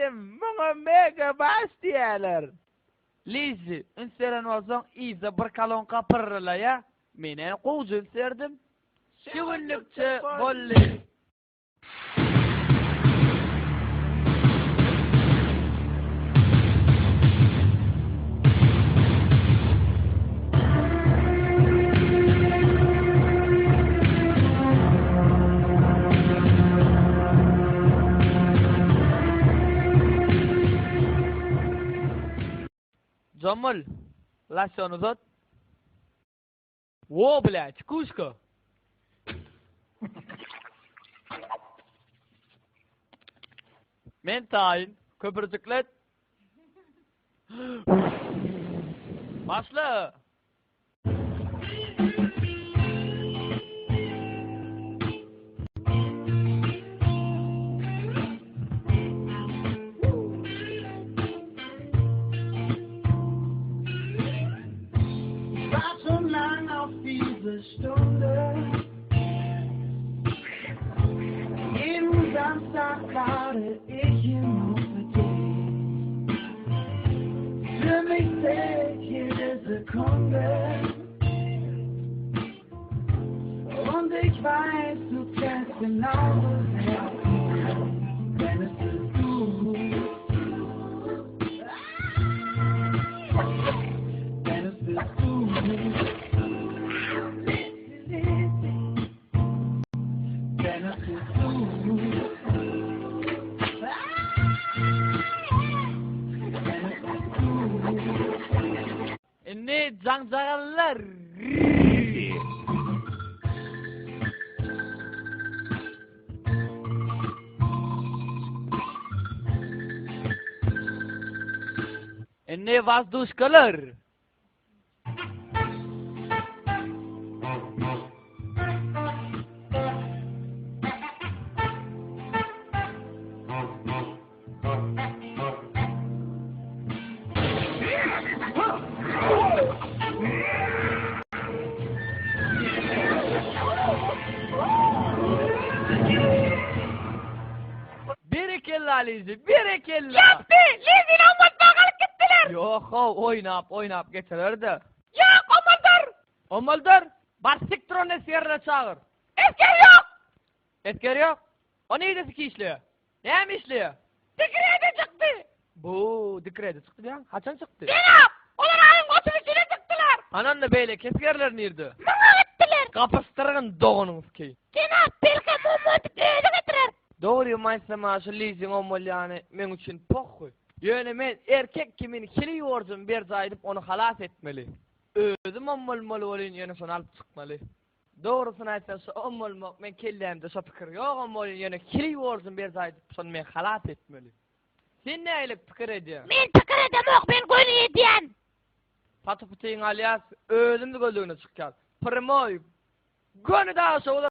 Gelnejem, muňa mega baş diýýärler. Lizzi, üns beren bolsaň, yzda bir kolonka pyrrylaýa. Men-ä gowja üns berdim. Şu günlükçe boldy. Jomul, lasýony uzat. Wo, blä, çkuşka. Men taýyn. Köpürjiklet. Başla. Indi jaňjagazlar. Indi wazduşkalar. Berekella Lizi, berekella! Ýapdy! Lizini oňatmaga alyp gitdiler! Ýok-how, oýnap, oýnap geçirer-de. Ýok, Omaldar! Omaldar, bar sikdir ony esgerine çagyr. Esger ýok! Esger ýok? O niresi işleýär? Näme işleýär? Dikrede çykdy. Bu dikrede çykdy diýýäň? Haçan çykdy? Jenap, olar aýyň 33-ine çykdylar. Ananda beýleki esgerler nirde? Muňa gitdiler. Gapyşdyrgyn doganyňyz ki. Jenap, belkem Mommodyk özi getirer. Dogrymy aýtsam-a şu liziň omolýany meň üçin pohhuý. Ýöne men erkek kimin hili borjumy berjaý edip ony halas etmeli. Özüm omolmaly bolýyn ýöne şony alyp çykmaly. Dogrusyny aýtsaň şu omolmak meň kellämde şo pikir ýogam bolýyn ýöne hili borjumy berjaý edip şony men halas etmeli. Sen nähili pikir edýäň? Men pikir edemok men göni edýän. Paty-putyňy alýas özümiz gözlegine çykýas. Primoý göni daşoguza.